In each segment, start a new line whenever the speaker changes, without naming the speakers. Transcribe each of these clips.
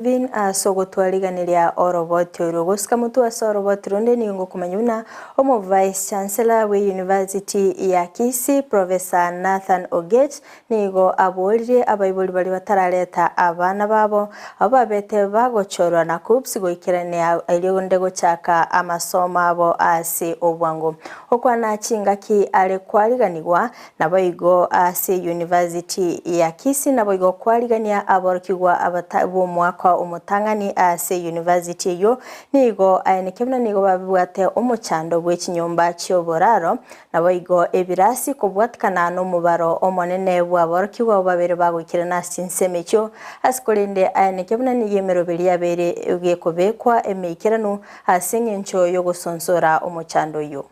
Stephen ase ogotwariganeria oroboti orwo. Gosika motwe ase oroboti ronde nigo ngokomanya buna omo Vice Chancellor bwe University ya Kisii Professor Nathan Ogech nigo aboririe abaibori baria batarareta abana babo abwo babete bagochorwa na KUCCPS goikerania erio onde gochaka amasomo abo ase obwango. Okwana chingaki are kwariganigwa Naboigo ase University ya Kisii naboigo kwarigania aborokigwa b'omwaka omotang'ani ase University eyio nigo aeneke buna nigo babwate omochando bwe chinyomba chi'oboraro naboigo ebirasi kobwatikana nomobaro omonene bw'aborokigwa abwo babere bagoikerana ase chinsemo echio ase korende aeneke buna nigo emeroberi yabeire gekobekwa emeikeranu ase eng'encho y'ogosonsora omochando oyio.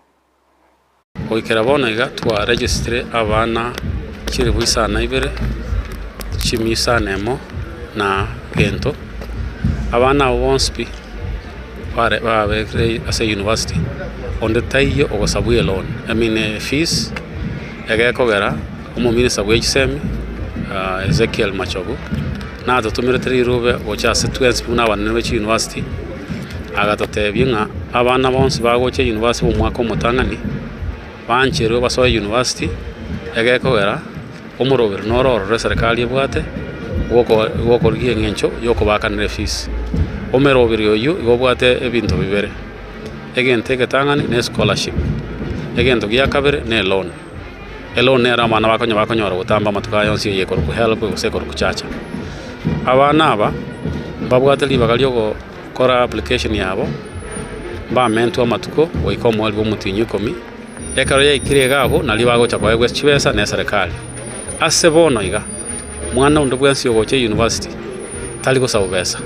Goikera bono iga twaregistire abana chilifu isano na ibere, chimia isano emo na gento. Abana abwo bonsi pi bare babekire ase university, onde taiyo ogosabwa eloan, I mean efees, egekogera omominister bwe chisemi Ezekiel Machogu natotomerete rirube gocha ase twensi buna abanene be chiuniversity. Agatotebia ng'a abana bonsi bagocha university omwaka omotang'ani, bancherwe basoe university, egekogera omoroberi noro ororo eserekari ebwate bwoko bwokorigia eng'encho ya okobaakanera efees. Omeroberi oywo igo obwate ebinto bibere, egento egetang'ani ne escholarship, egento gia kabere ne eloan. Eloan nero abana bakonya bakonyora gotamba amatuko aya onsi eye ekorokwa helb gose ekorokwa chacha. Abana aba, mbabwate ribaga riogo. Kora application yabo, mbamentwe amatuko goika omweri bw'omotienyi ikomi, ekero yaikire iga abwo nario bagocha koegwa chibesa na eserekari. Ase bono iga, mwana onde bwensi ogocha eyunivasiti tari gosaba besa,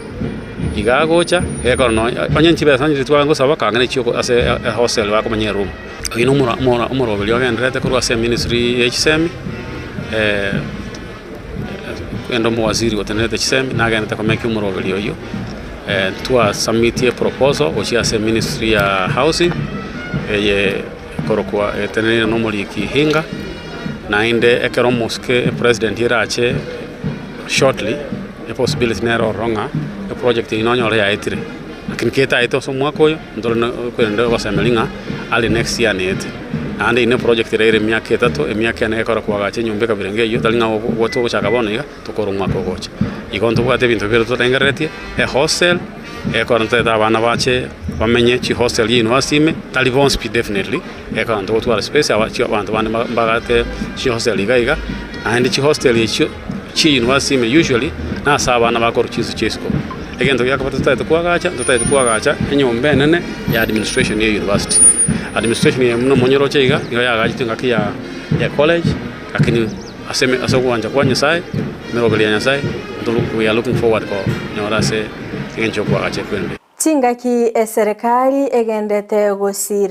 iga agocha gekora nonye onye chibesa nchiria tware gosaba kang'ina echio ase ehostel bakomenya eroom. Oyio na omoro omoro omoroberi ogendererete korwa ase eministry ya chisemi. Kende omowaziri otenerete chisemi nagenderete komekia omoroberi oyio, twasubmitie eproposal gochia ase eministry ya housing, eye ekorokwa eteneneire na omoriki Hinga, naende ekero omosike epresident erache shortly, epossibility nere ororo ng'a eproject eyio nonyore yaetire. Lakini ketaete ase omwaka oyo, ntore na korende ogosemeria ng'a are next year neete. Naende eyio ne project ere ere emiaka etato, emiaka ene ekero kwagacha enyomba ekabira enga eyio, tari ng'a ogo togochaka bono iga, tokore omwaka ogocha. Igo ntobwate ebinto bibere torengereretie, ehostel, ekero ntoete abana bache bamenye chihostel ya university ime, tari bonsi pi definitely, ekero ntogotwara space aba abanto bande mbagate chihostel iga iga, naende chihostel echio. Chi'university ime usually nase abana bakorwa chinsu chia isiko. Egento gia kabere totagete koagacha, ntotagete koagacha enyomba enene ya administration ya university. Administration eye buna omonyoroche iga, nigo yaagachetwe engaki ya ya college, lakini ase eme ase ogwancha kwa Nyasaye, emeroberi ya Nyasaye, ntoru we are looking forward konyora ase eng'encho ya okoagacha ekwende.
Chingaki eserekari egendete gosira.